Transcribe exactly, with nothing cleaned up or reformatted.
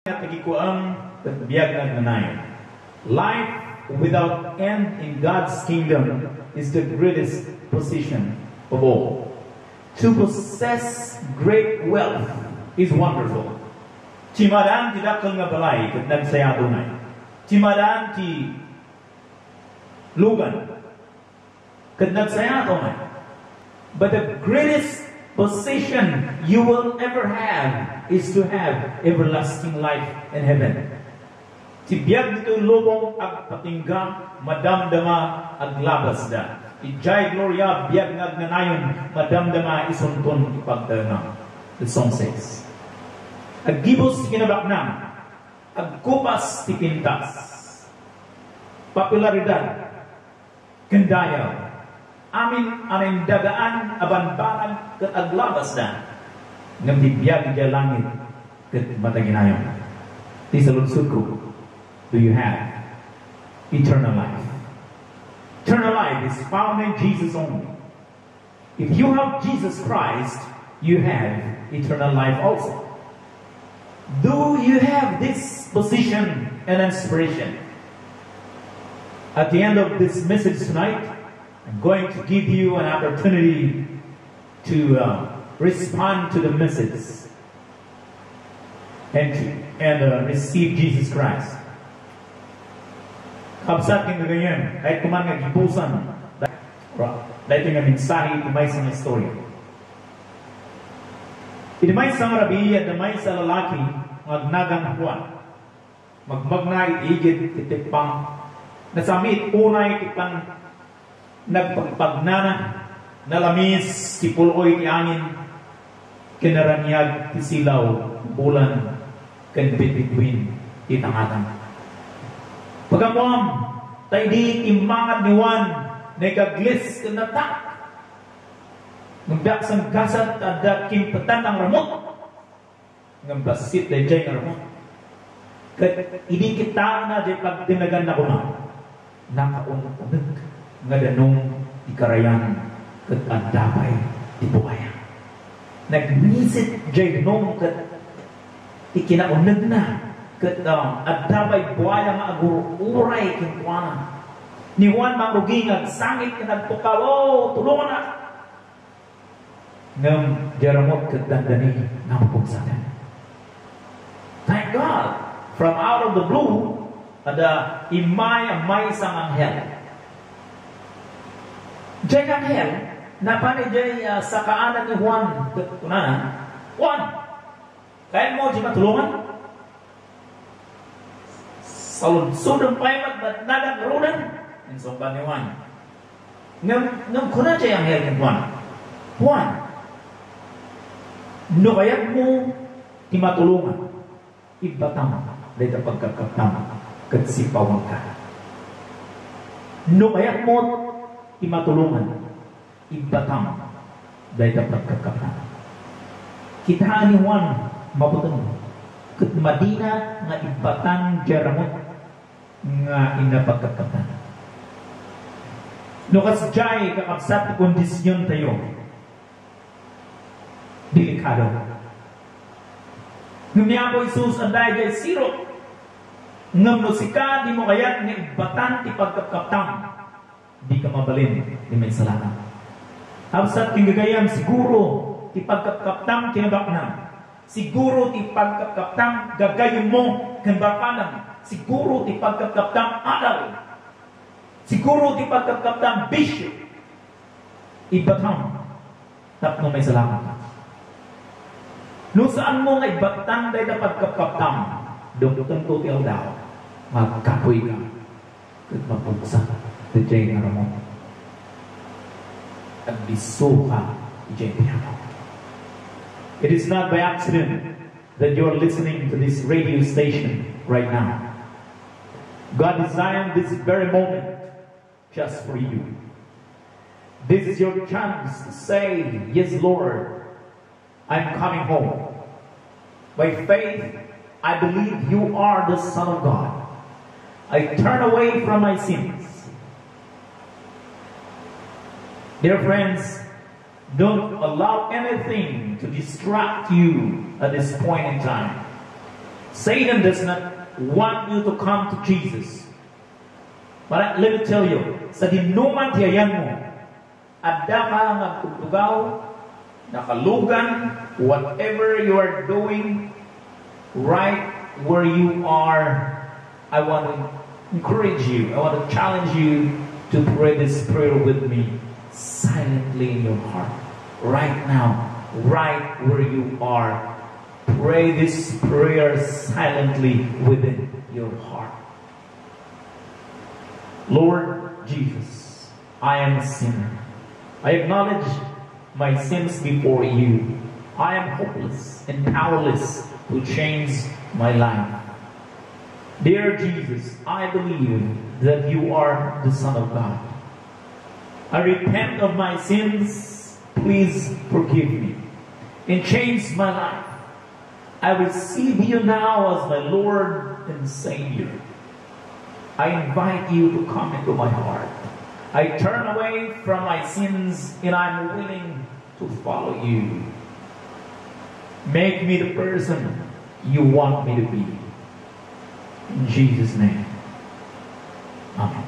nga tagikuang ket biag nga agnanayon. Life without end in God's kingdom is the greatest position of all. To possess great wealth is wonderful. Ti madan ti dakkel nga balay ket nagsayaat unay. Ti madan ti lugan ket nagsayaat unay. But the greatest position you will ever have is to have everlasting life in heaven. Ti biag ditoy lubong agpatingga, madamdama, aglabasda. Idiay gloria, biag nga agnanayon, madamdama, isunton ti pagtaengam. The song says, aggibus ti kinabaknang, agkupas ti pintas. Popularidad, ken dayaw. Amin a naindagaan a bambanag ket aglabasda. Ngem ti biag idiay langit ket mataginayon. Ti saludsodko, do you have eternal life? Eternal life is found in Jesus only. If you have Jesus Christ, you have eternal life also. Do you have this position and inspiration? At the end of this message tonight, I'm going to give you an opportunity to uh, respond to the message and, and uh, receive Jesus Christ. Kabsat ken gagayyem, kayatko man nga gibusan daytoy nga mensahe iti maysa nga istorya. Iti maysa nga rabii, adda maysa a lalaki nga agnagan Juan. Magmagna iti igid ti tippang. Nasamiit unay ti pan-, nagpagpagnana, nalamis ti pul-oy ti angin, ken naraniag ti silaw, bulan, ken bitbituen ti tangatang. Pag-ammoam, ta idi timmangad ni Juan, naigaglis ken natak. Ngem diak sanggasat ta adda kimpetan a ramut. Ngem bassit daydiay nga ramut. Ket idi kitaenna diay pagtenneganna koma, nakaun-uneg nga danum ti karayan ket adda pay ti buaya. Nagnisit diay danum ket ti kinaunegna ket, um, adda pay buaya nga agur-uray kenkuana. Ni Juan mangrugi nga agsangit ken nagpukkaw, "O, tulonganak!" Ngem diay ramut ket dandani nga mapugsaten. Thank God! From out of the blue, adda immay a maysa nga anghel. Diay nga anghel, napan idiay, ah, sakaanan ni Juan, ket kunana, "Juan, kayatmo ti matulongan?" "Saludsodem pay met, natnagan ngaruden," insungbat ni Juan. Ngem, ngem kuna ti anghel ken Juan, "Juan, no kayatmo ti matulongan, ibbatam dayta pagkapkaptam ket sipawenka. No kayatmo ti matulongan, ibbatam dayta pagkapkaptam." Kitaen ni Juan mabuteng ket madina nga ibbatan diay ramut nga inna pagkapkaptan. No kasdiay, kakabsat, ti kondisiontayo, delikado. Ngem ni Apo Jesus, adda idiay sirok. Ngem no sika, dimo kayat nga ibbatan ti pagkapkaptam, dika mabalin ti maisalakan. Kabsat ken gagayyem, siguro ti pagkapkaptam kinabaknang. Siguro ti pagkapkaptam gagayyemmo ken barkanam. Siguro ti pagkapkaptam adal. Siguro ti pagkapkaptam bisio. Ibbatam tapno maisalakanka. No saanmo nga ibbatan dayta pagkapkaptam, dumtengto ti aldaw nga agkapuyka ket mapugsa daydiay nga ramut. Agdisso ka idiay biag. It is not by accident that you are listening to this radio station right now. God designed this very moment just for you. This is your chance to say, "Yes, Lord, I'm coming home. By faith, I believe you are the Son of God. I turn away from my sins." Dear friends, don't allow anything to distract you at this point in time. Satan does not want you to come to Jesus. But let me tell you, sa dinuman ti ayanmo, adda ka nga agtugtugaw, nakalugan, whatever you are doing, right where you are, I want to encourage you, I want to challenge you to pray this prayer with me silently in your heart. Right now, right where you are, pray this prayer silently within your heart. Lord Jesus, I am a sinner. I acknowledge my sins before you. I am hopeless and powerless to change my life. Dear Jesus, I believe that you are the Son of God. I repent of my sins. Please forgive me and change my life. I receive you now as my Lord and Savior. I invite you to come into my heart. I turn away from my sins and I'm willing to follow you. Make me the person you want me to be. In Jesus' name, amen.